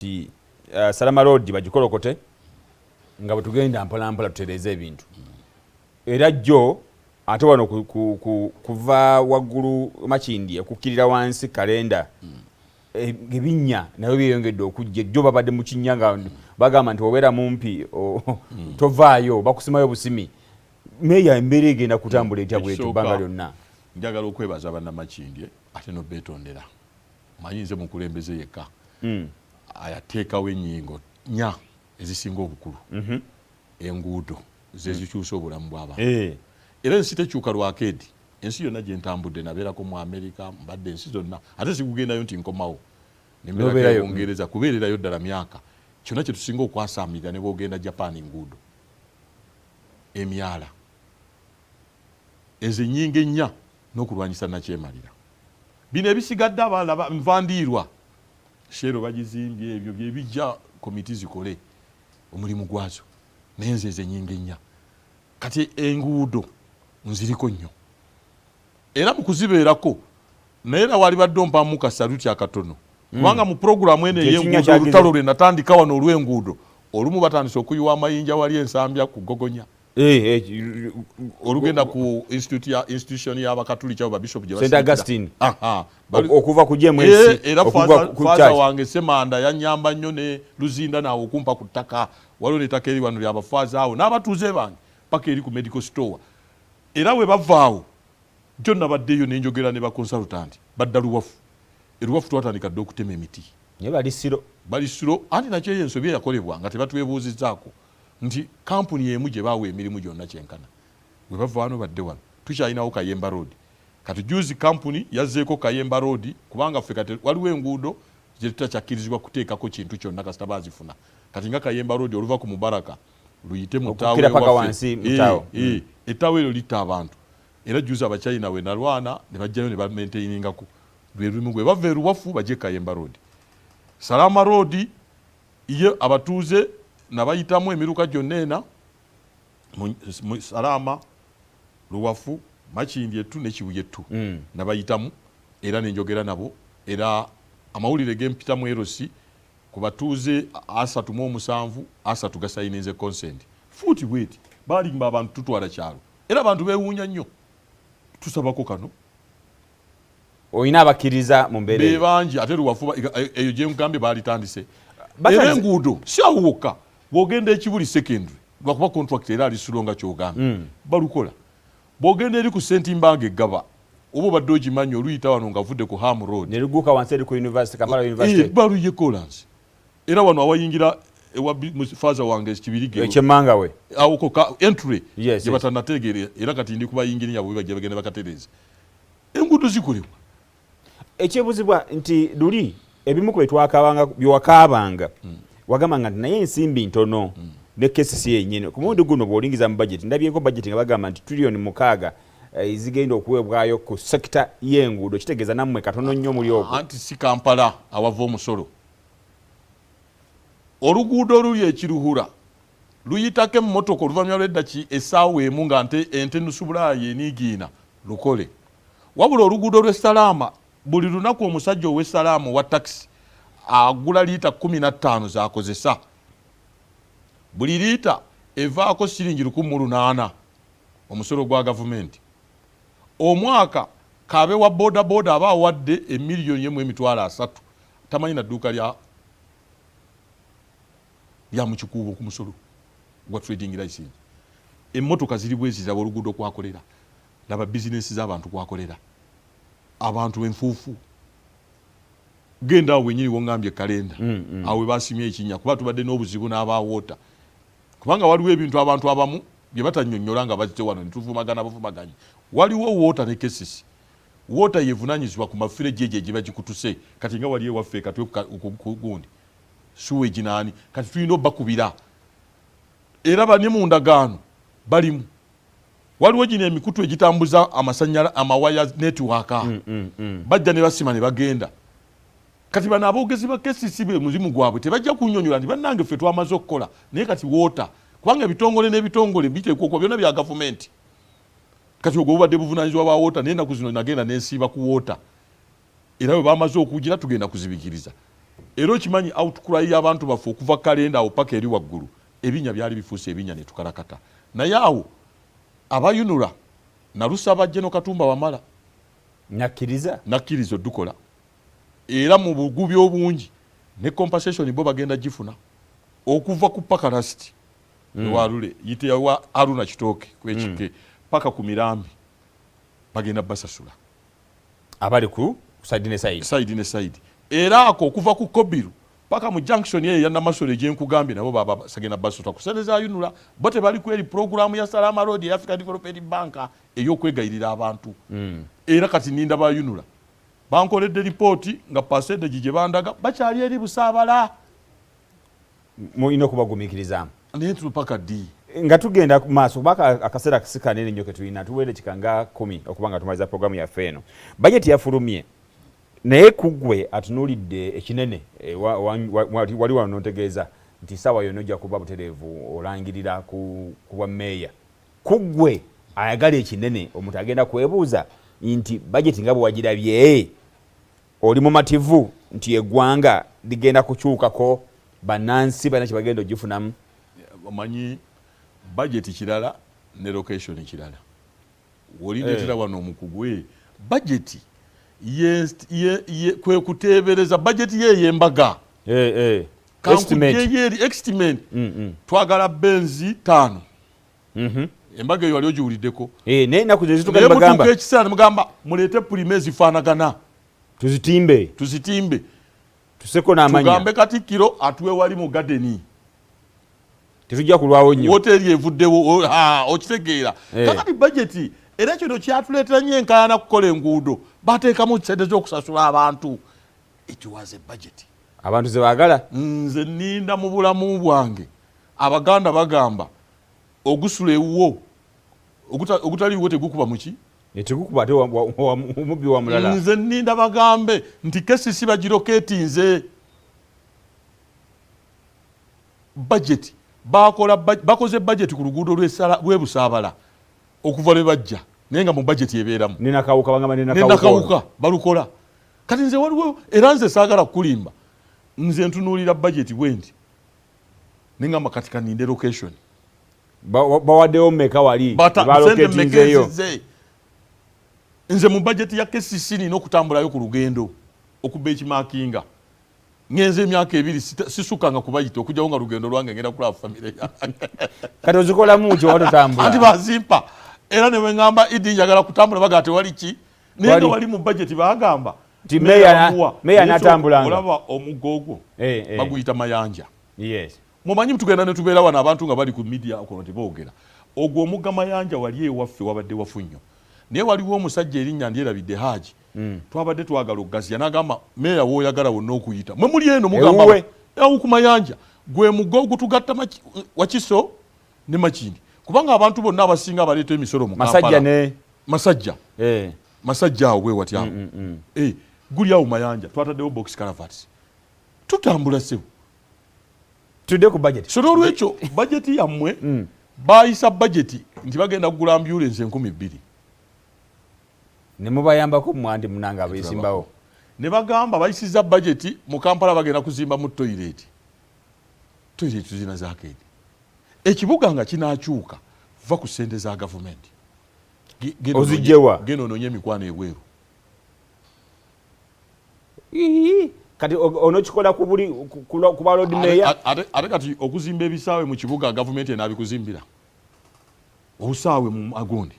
Nti Salama Road bagikolokote nga bwe tugenda mpolampola tutereeze ebintu. Era jjo ate wano kuva waggulu Makindi okukkirira wansi Kalenda, ebinnya nabyo byeyongedde okujja. Ejjo babadde mu kinnya nga bagamba nti obeera mumpi tovaayo, bakusimayo busimi. Meeya, embeera egenda kutambula etya bwetyo ebbanga lyonna? Njagala okwebaza Bannamakindye ate nobeetondera. Manyi nze mukulembeze yekka ayateekawo ennyingo nnya ezisinga obukulu. Enguudo zezikyusa obulamu bw'abantu. Era ensi tekyuka lwakeedi. Ensi yonna gyentambudde, nabeerako mu Amerika, mbadde ensi zonna, ate sikugendayo nti nkomawo. Nobeerayo. Nembeerako Bungereza, kubeererayo ddala myaka. Kyonna kyetusinga okwasamirira, ne bwogenda Japan, nguudo, emyala, ezo ennyingo ennya n'okulwanyisa nakyemalira. Bino ebisigadde, abalala nvandiirwa, Shell bagizimbye, ebyo byebijja komiti zikole omulimu gwazo, naye nze ezo ennyingo ennya. Kati enguudo nziriko nnyo era mu kuzibeerako, naye era walibadde ompamu kasaluti akatono, kubanga mu puroguramu eno Nti ekinnya ey'enguudo, kyagize. Olutalo lwe natandika wano olw'enguudo, olumu batandise okuyiwa amayinja wali Ensambya ku Gogonya, olugenda ku institute ya institution y'Abakatuliki, abo babishop gye St. basindikira. Augustine. Aha. Okuva ku GMS. Era okugwa ku faaza church. wange Semanda yanyamba nnyo ne Luzinda naawe okumpa ku ttaka. Waliwo n'ettaka eri wano lyabafaaza awo n'abatuuze bange paka eri ku medical store. Era we bavaawo jjo nabaddeyo nenjogera ne baconsultant badda Luwafu. Eruwafu twatandika dde okutema emiti. Naye bali slow. Bali slow, anti nakyo eyo ensobi eyakolebwa nga tebatwebuuzizzaako nti kampuni emu gye baawa emirimu gyonna kyenkana. Bwe bava wano badde wano, tukyalinawo Kayemba Road. Kati juzi kampuni yazzeeko Kayemba Road, kubanga ffe kati waliwo enguudo gye tutakyakkirizibwa kuteekako kintu kyonna kasita baazifuna. Kati nga Kayemba Road oluva ku Mubaraka luyite mu ttaawo Okukkira paka ewaffe. Wansi mu ttaawo. Ettaawo eryo litta abantu. Era juzi Abachina we nalwana ne bajjayo ne bamaintainingako, lwe lumu bwe bava Eruwafu bajje Kayemba Road. Salama Road ye abatuuze nabayitamu emiruka gyonna ena mu Salama, Luwafu, Makindi etu ne Kibuye etu. Nabayitamu era nenjogera nabo, era amawulire gempitamu erosi ku batuuze 37, 30 gasayininze consent. Fuuti bweti balimba abantu, tutwala kyalo, era abantu bewuunya nnyo. Tusabako kano. Olina abakkiriza mu mbeera Be eyo? bangi. Ate Luwafu eyo gyengambye baalitandise. Era enguudo si awo wokka. Bw'ogenda Ekibuli Secondary, lwakuba contract era ali slow nga kyogambye, balukola. Bw'ogenda eri ku Sentimbanga eggaba, oba obadde ogimanyi, oluyita wano nga vudde ku Ham Road, ne luguuka wansi eri ku university, Kampala University. Baluye kolansi. Era wano awayingira ewa faaza wange Kibirige, Ekyemmanga we. Awo ka entry gye batanategeera, era kati ndi kubayingirinya bwe bajja bagenda bakatereeza. Enguudo zikolebwa. Ekyebuzibwa nti luli ebimu ku byetwakabanga, byewakaabanga, wagambanga nti naye ensimbi ntono ne KCC yennyini. Ku mulundi guno bw'olingiza mu budget, ndabyeko budget nga bagamba nti trillion 6 zigenda okuweebwayo ku sekita y'enguudo. Kitegeeza nammwe katono nnyo muli okwo. Anti si Kampala awava omusolo. Oluguudo oluli Ekiruhura luyitako emmotoka oluvannyuma lw'eddaki essaawa emu nga ente nusu Bulaaya eniigiina lukole. Wabula oluguudo lw'e Salaama, buli lunaku omusajja ow'e Salaama owa takisi agula liita 15 zakozesa. Buli liita evaako siringi 1800, omusolo gwa gavumenti. Omwaka kabe wa bodaboda aba awadde 1,030 000. Tamanyi na dduuka lya mukikuubo ku musolo gwa trading license. Emmotoka ziri bweziraba oluguudo kwakolera, laba bizinensi z'abantu kwakolera, abantu enfuufu. Genda awo wenyini wongambye Kalenda, awo we basimye ekinnya, kuba tubadde n'obuzibu n'abawoota, kubanga waliwo ebintu abantu abamu bye batanyonnyola nga bazze wano netuvumagana buvumaganyi. Waliwo water ne KCC. Water yevunanyizibwa ku mafureji egyo egiba gikutuse. Kati nga wali ewaffe Katwe gundi sewage naani, kati tulina obakubira era bane mu ndagaano balimu. Waliwo gino emikutu egitambuza amasanyala, amawaya, network, bajja ne basima ne bagenda. Kati bano aboogezi ba KCC be mulimu gwabwe tebajja kunyonyola nti bannange ffe twamaze okukola, naye kati water, kubanga ebitongole n'ebitongole biteekwa okuba byonna bya gavumenti. Kati ogwo bubadde buvunanyizibwa bwa water, naye ennaku zino nagenda nensiiba ku water, era bwe bamaze okugira tugenda kuzibikiriza. Era okimanyi outcry y'abantu baffe okuva kalenda awo paka eri waggulu, ebinnya byali bifuuse ebinnya ne tukalakata. Naye awo abayunula nalusaba General Katumba Wamala. Nakkiriza? Nakkiriza odukola. Era mu bugubi obungi ne compensation bo bagenda gifuna okuva ku paka last ewalule yite wa Aruna Kitooke kwekike paka ku Mirambi bagenda basasula abali ku side ne side. Side ne side. Era ako okuva ku Kobiru paka mu junction eyo ya Namasole gye nkugambye nabo baba bagenda basasula ku sente za UNRA. Bo tebali ku eri programu ya Salama Road ya Africa Development Bank ey'okwegayirira abantu. Era kati ninda ba UNRA bankoledde ripooti nga percentage gye bandaga bakyali eri Busaabala. Mulina okubagumiikirizaamu. Naye tupaka ddi? Nga tugenda ku maaso, kubanga akaseera si kanene nnyo ke tulina, tuwere kika nga 10 okuba nga tumaliza programu yaffe eno. Bajeti yafulumye, naye ku ggwe atunuulidde ekinene, wali wano n'ontegeeza nti ssaawa yonna ojja kuba butereevu olangirira ku bwa mmeeya. Ku ggwe ayagala ekinene, omuntu agenda kwebuuza nti bajeti nga bwe wagirabye, oli mumativu nti eggwanga ligenda kukyukako, bannansi balina kye bagenda ogifunamu? Omanyi bajeti kirala ne location kirala. Wolindeetera wano omukugu, bajeti kwe kuteebereza bajeti ye ey'embaga. Kankuggyeyo eri estimate. Twagala Benz 5. Embaga eyo wali ogiwuliddeko? Naye ennaku ze zituuka Naye ne bagamba. Mutuuka ekiseera ne mugamba muleete Premio ezifaanagana. Tuzitimbe. Tuzitimbe. Tuseko n'amannya. Tugambe Katikkiro atuwe wali mu gadeni. Tetujja kulwawo nnyo. Woteeri evuddewo, okitegeera. Kakati bajeti era kino kyatuleetera nnyo enkaayana kukola enguudo. Bateekamu ssente z'okusasula abantu. It was a budget. Abantu ze baagala. Nze nninda mu bulamu bwange. Abaganda bagamba ogusula ewuwo ogutali wuwo tegukuba muki? Tegukuba ate omubbi wa mulala. Nze nninda bagambe nti KCC bagiroketinze. Budget bakola bakoze budget ku luguudo lw'e Busaabala okuva lwe bajja, naye nga mu budget ebeeramu. Ne Nakawuka bagamba ne Ne Nakawuka. Nakawuka balukola. Kati nze waliwo era nze saagala kukulimba, nze ntunuulira budget bwe nti ne ngamba kati kaninde location. Bawaddewo mmeka wali? Sente mmeka ezize? Nze mu budget ya KCC nina okutambulayo ku lugendo okuba ekimakinga. Ngenze emyaka 2 sisukanga kubayita okujjawo nga lugendo lwange ngenda kulaba famire yange. Kati ozikolamu ki oba totambula? Anti bazimpa. Era ne bwe ŋŋamba Idi njagala kutambula baga tewali ki? Naye nga wali mu budget bagamba nti Meeya bamuwa. meeya Naye n'atambulanga. Olaba omugga ogwo baguyita Mayanja. Mumanyi tugenda ne tubeera wano abantu nga bali ku media kuno teboogera. Ogwo omugga Mayanja wali ewaffe wabadde wafu nnyo. Naye waliwo omusajja erinnya ndyerabidde, Haji. Twabadde twagala okugaziya n'agamba meeya w'oyagala wonna okuyita. Mwe muli eno mugamba Ewuwe. Awo ku Mayanja gwe mugga ogutugatta Wakiso ne Makindye. Kubanga abantu bonna abasinga abaleeta emisolo mu Masajja Kampala. ne Masajja. Masajja awo bwe watya awo. Guli awo Mayanja twataddewo box culverts. Tutambula ssebo. Tudde ku budget. So n'olwekyo budget yammwe baayisa budget nti bagenda kugula ambulance 2000. Ne mubayambako mmwe anti munange abeesimbawo. Ne bagamba bayisizza budget mu Kampala bagenda kuzimba mu toilet. Toilet tuzina za keedi. Ekibuga nga kinaakyuka va ku ssente za gavumenti. Ozigyewa? Genda onoonye emikwano ebweru. Ii, kati onokikola ku buli, ku ba Lord Mayor? Ate kati okuzimba ebisaawe mu kibuga gavumenti enaabikuzimbira. Obusaawe mu agundi.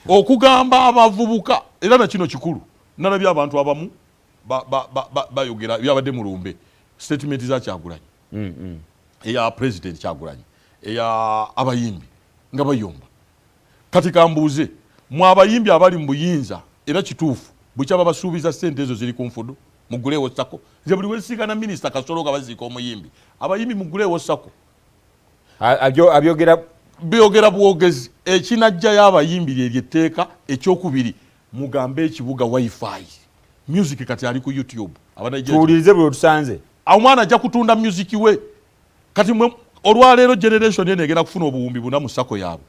Okugamba abavubuka, era na kino kikulu, nalabye abantu abamu bayogera byabadde mu lumbe. Statement za Kyagulanyi. Eya President Kyagulanyi, eya abayimbi nga bayomba. Kati kambuuze, mwe abayimbi abali mu buyinza, era kituufu, bwe kyaba basuubiza ssente ezo ziri ku nfudu, mugguleewo SACCO. Nze buli wesiigana Minisita Kasolo nga baziika omuyimbi, abayimbi mugguleewo SACCO. Abyogera byogera bwogezi. Ekinajjayo abayimbi lyeryo etteeka. Ekyokubiri, mugambe ekibuga wifi. Music kati ali ku YouTube. Abanigeria Tuwulirize bwe otusanze. Omwana ajja kutunda music we. Kati mwe olwaleero generation eno egenda kufuna obuwumbi 4 mu SACCO yaabwe.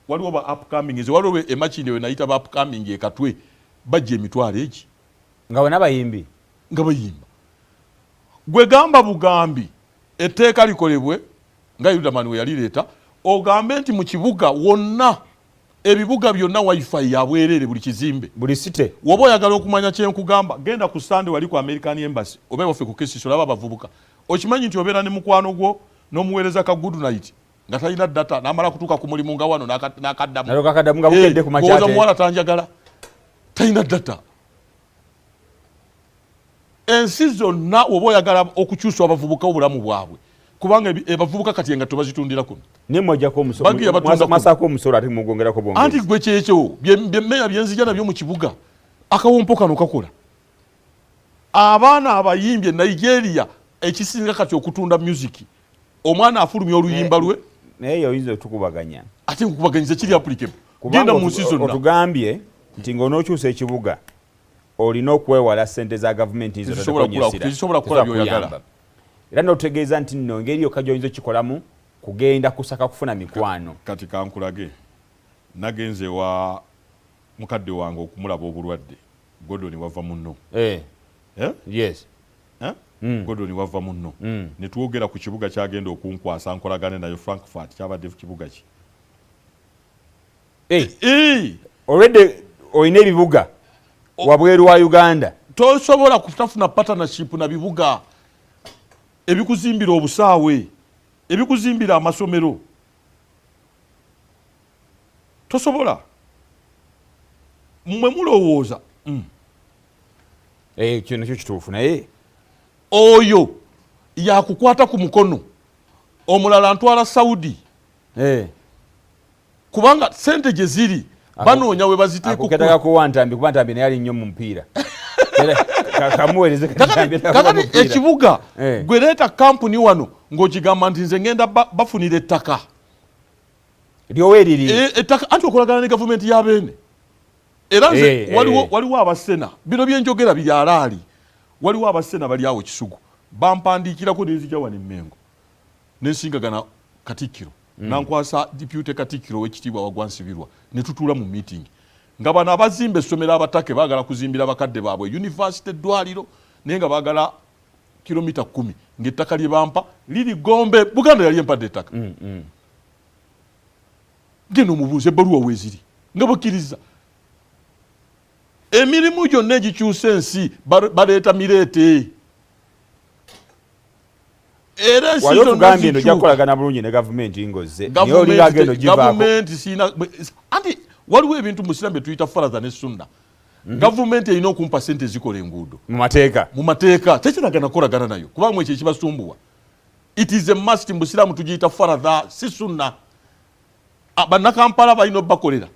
Waliwo ba upcoming, nze waliwo emakindi we nayita ba upcoming ekatwe bajja emitwalo egi. Nga bonna bayimbi. Nga bayimba. Gwe gamba bugambi etteeka likolebwe nga Yudaman we yalireeta, ogambe nti mu kibuga wonna, ebibuga byonna, wifi yabwereere buli kizimbe. Buli site. Woba oyagala okumanya kyenkugamba, genda ku Sande wali ku American Embassy oba ewaffe ku KCC, olaba abavubuka. Okimanyi nti obeera ne mukwano gwo n'omuweereza ka good night nga talina data, n'amala kutuuka ku mulimu nga wano n'akaddamu. Nalwo kakaddamu nga bukedde ku makya. Ng'owooza muwala tanjagala, talina data. Ensi zonna oba oyagala okukyusa abavubuka obulamu bwabwe, kubanga abavubuka kati engatto bazitundira kuno. Naye mwajjako Bagiya batunda kuno. Mwasaako omusolo ate mugwongerako bwongezi. Anti gwe kyekyo bye byenzija nabyo mu kibuga. Akawompo kano kakola abaana abayimbi e Nigeria ekisinga kati okutunda music, omwana afulumya oluyimba lwe. Naye oyinza otukubaganya. Ate nkukubaganyiza kiri applicable. Kubanga Genda mu nsi zonna. Otugambye nti ng'onookyusa ekibuga olina okwewala ssente za gavumenti. Tezisobola kukola by'oyagala. Era n'otutegeeza nti nno engeri yokka gy'oyinza okukikolamu kugenda kusaka kufuna mikwano. Kati kankulage, nagenze wa mukadde wange okumulaba obulwadde, Gordon wava munno. Eh. Eh? Yes. Eh? Gordon wava munno. Ne twogera ku kibuga kyagenda okunkwasa nkolagane nayo, Frankfurt. Kyabadde kibuga ki? Eh. Eh! Already olina ebibuga wabweru wa Uganda. Tosobola kutafuna partnership na bibuga ebikuzimbira obusaawe, ebikuzimbira amasomero, tosobola. Mmwe mulowooza. Eh, kyo nakyo kituufu naye Oyo yakukwata ku mukono, omulala ntwala Saudi. Kubanga sente gye ziri banoonya we baziteeka. Akuketaga kuwa Ntambi, kuba Ntambi naye ali nnyo mu mupiira. Era kamuweereze Ntambi Kakati mupiira. Ekibuga, Eh. gwe leeta kampuni wano ng'okigamba nti nze ngenda bafunira ettaka. Lyoweriri. Eh, ettaka anti okolagana ne gavumenti ya Beene. Era nze waliwo, waliwo abasena, bino byenjogera biri alaali, waliwo abasena bali awo Kisugu bampandiikirako nenzija wano Emmengo nensingagana Katikkiro, nankwasa deputy Katikkiro w'ekitiibwa Wagwansibirwa, ne tutuula mu meeting nga bano abazimba essomero abatake baagala kuzimbira bakadde baabwe university, eddwaliro, naye nga baagala kilomita 10, ng'ettaka lye bampa liri Gombe. Buganda yali empadde ettaka. Genda omubuuza ebbaluwa weeziri nga bakkiriza emirimu gyonna egikyusa ensi baleeta mireete era ensi Wali zonna otugambye eno ojja zikyuka. kukolagana bulungi ne gavumenti ng'ozze, naye olinga agenda ogivaako. Gavumenti siina, anti waliwo ebintu mu Busiraamu bye tuyita faradha ne sunna. Gavumenti erina okumpa sente ezikola enguudo. Mu mateeka. Mu mateeka tekiragana kukolagana nayo, kubanga ekyo ekibasumbuwa, it is a must. Mu Busiraamu tugiyita faradha, si sunna. Ah, Bannakampala balina obbakolera,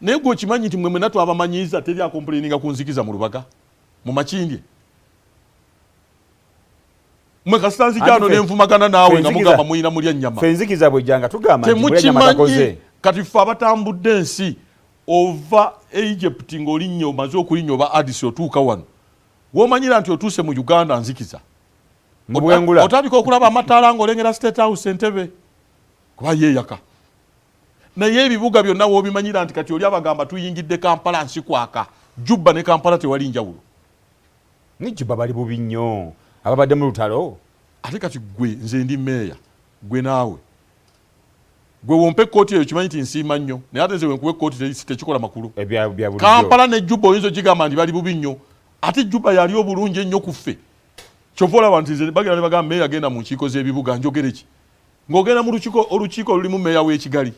naye gwe okimanyi nti mwe mwena twabamanyiiza, teri acomplaininga ku nzikiza mu Lubaga, mu Makindye. Mwe kasita nzijano Anti nenvumagana naawe ffe nga mugamba muyina mulya nnyama. Ffe enzikiza bwejjanga tugamba nti mulya nyama Temukimanyi. takoze. Kati ffe abatambudde ensi, ova Egypt ng'olinnya, omaze okulinnya oba Addis, otuuka wano womanyira nti otuuse mu Uganda, nzikiza. Mu Bwengula. Otandika okulaba amataala ng'olengera State House Entebe, kuba yeeyaka. Naye ebibuga byonna woobimanyira nti kati oli abagamba tuyingidde Kampala, nsikwaka Juba ne Kampala tewali njawulo. Ne Juba bali bubi nnyo ababadde mu lutalo. Ate kati gwe, nze ndi meeya, gwe naawe gwe wompa ekkooti eyo, kimanyi nti nsiima nnyo, naye ate nze wenkuwa ekkooti tekikola makulu. Ebya bya bulijjo. Kampala ne Juba oyinza ogigamba nti bali bubi nnyo, ate Juba yali obulungi ennyo ku ffe. Kyova olaba nti nze bagenda ne bagamba meeya genda mu nkiiko z'ebibuga, njogere ki ng'ogenda mu lukiiko, olukiiko olulimu meeya w'e Kigali?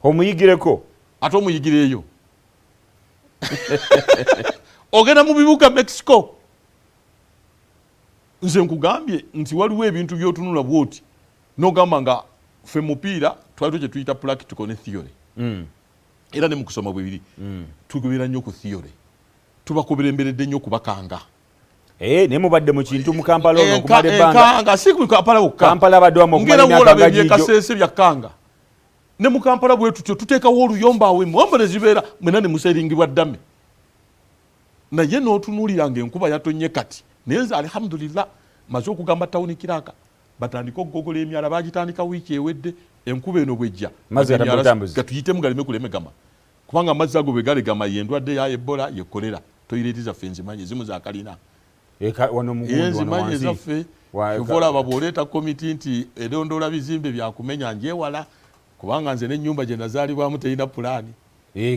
Omuyigireko. Ate omuyigireeyo ogenda mu bibuga Mexico. Nze nkugambye nti waliwo ebintu byotunula bwoti nogamba nga ffe mupiira twaliwo kye tuyita practical ne theory. Era ne mu kusoma bwe biri, tugoberera nnyo ku theory, tubakulemberedde nnyo kubakanga. Eh, naye mubadde mu kintu mu Kampala ono okumala ebbanga. Enkanga si ku Kampala wokka. Kampala abadde wamu okumala Ngera emyaka wolaba nga giigyo. Ebyekasese byakkanga ne mu Kampala bwe tutyo tuteekawo oluyombo awo emombo ne zibeera mwena ne museringibwa ddame, naye n'otunuulira ng'enkuba yatonnye kati. Naye nze alhamdulillah maze okugamba town clerk batandike okugogola emyala, bagitandika wiiki ewedde. Enkuba eno bwejja Mazzi emyala gatambuzi. Gatuyitemu galeme kulemegama, kubanga amazzi ago bwe galegama, ye endwadde ya Ebola, ye kolera. Toyireeti zaffe nzimanyi, ezimu zakalina. Nzimanyi ezaffe. Kyova olaba bw'oleeta komiti nti erondoola bizimbe byakumenya, njewala, kubanga nze n'ennyumba gye nazaalibwamu terina pulaani.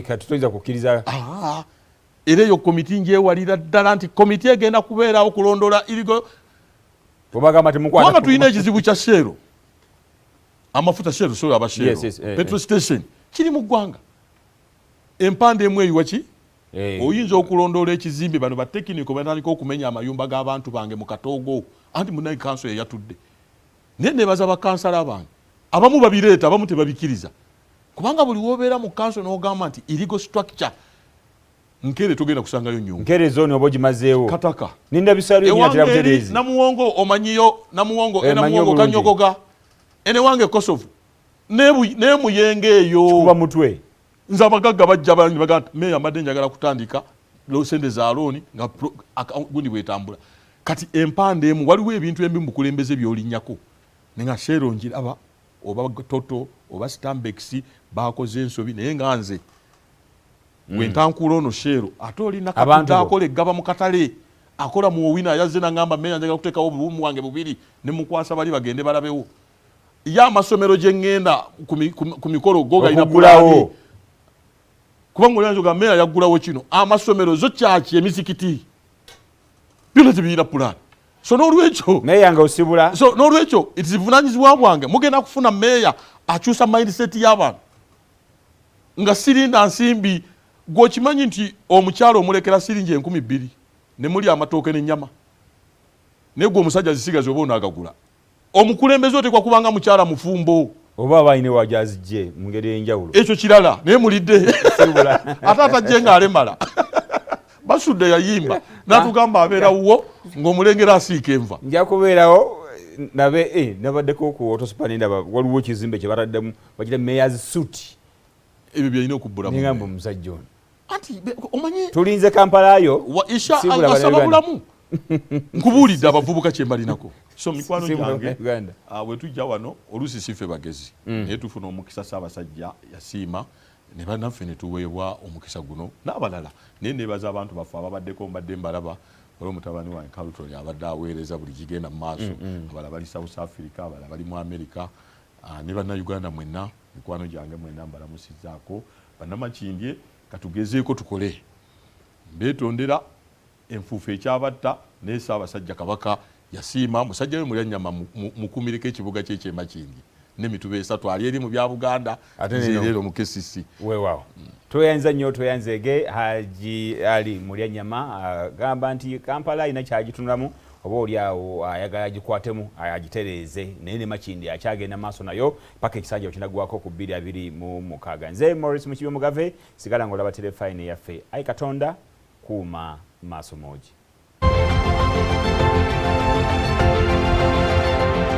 Kati toyinza kukkiriza. Era eyo komiti njewalira ddala nti komiti egenda kubeerawo kulondoola illegal. Obagamba temukwata. Kubanga tulina ekizibu kya Shell, amafuta Shell, so aba Shell petrol station kiri mu ggwanga, empanda emu eyiwa ki? Oyinza okulondoola ekizimbe, bano batekiniko batandika okumenya amayumba g'abantu bange mu katoogo, anti munaye kanso yeyatudde. Naye nebaza bakansala bange, abamu babireeta, abamu tebabikiriza, kubanga buli wobeera mu kanso n'ogamba nti illegal structure, Nkere togenda kusangayo nyumba. Nkere zone oba ogimazeewo. Kataka. Ninda bisalo enyatera butereezi. Namuwongo omanyiyo, Namuwongo? Namuwongo kanyogoga ene wange Kosovo nemuyenge eyo. Kuba mutwe. Nze abagagga bajja bangi baga nti meya mbadde njagala kutandika sente za looni nga gundi bwetambula. Kati empanda emu waliwo ebintu ebimu bukulembeze byolinnyako nenga Shell njiraba oba Total oba Stanbic bakoze ensobi, naye nga nze wentankuula ono Shell ate olina Abantu bo. Akola eggaba mu katale, akola mu owina, yazze nangamba, meya njagala kuteekawo obubumu bwange bubiri, ne mukwasa bali bagende balabewo. Ye amasomero gye ŋŋenda ku mikolo go galina Okuggulawo. pulaani, kubanga olyanza ogamba meya yaggulawo kino, amasomero zo kyaki, emizikiti, byonna tebirina pulaani. So n'olwekyo Meya nga osibula. So n'olwekyo it is buvunanyizibwa bwange, mugenda kufuna meya akyusa mindset y'abantu nga sirinda nsimbi. Gweokimanyi nti omukyalo omulekera siringi 2000 ne muli amatooke n'ennyama, naye gwe omusajja zisigaze oba onaagagula. Omukulembeze otekwa kubanga mukyala mufumbo. Oba aba alina wajazijje mu ngeri ey'enjawulo. Ekyo kirala, naye mulidde. Sibula. Ate atajje ng'alemala basudde yayimba n'atugamba abeera wuwo ng'omulengera asiika enva. Nja kubeerawo nabe nabaddeko ku Autospa nendaba waliwo ekizimbe kye bataddemu bagira mayor's suite. Ebyo byalina okubbulamu. Nengamba omusajja ono. Anti omanyi tulinze Kampala yo. Isha Sibula asaba Bannayuganda. bulamu. Nkubuulidde abavubuka kye mbalinako, so mikwano Sibula gyange, Bannayuganda. Bwe tujja wano oluusi si ffe bagezi, naye tufuna omukisa. Ssaabasajja yasiima ne bannaffe ne tuweebwa omukisa guno n'abalala. Naye neebaza abantu baffe ababaddeko, mbadde mbalaba, waliwo mutabani wange Carlton abadde aweereza buli kigenda mu maaso, abalala bali South Africa, abalala bali mu America, ne Bannayuganda mwenna, mikwano gyange mwenna mbalamusizzaako. Bannamakindye, katugezeeko tukole. Mbeetondera enfuufu ekyabatta, naye Ssaabasajja Kabaka yasiima musajja we Mulyannyama mukuumireko ekibuga kye ekyemakindye n'emituba esatu ali eri mu bya Buganda. Ate nze neno. Leero mu KCC. Weewaawo, tweyanza nnyo, tweyanzeege Haji Ali Mulyanyama agamba nti Kampala alina kyagitunulamu, oba oli awo ayagala agikwatemu agitereeze, naye ne Makindye akyagenda maaso nayo paka ekisanja kinaggwako ku 2026. Nze Maurice Mukibi Mugave, sigala ng'olaba terefayina eyaffe. Ayi Katonda kuuma maaso moogi.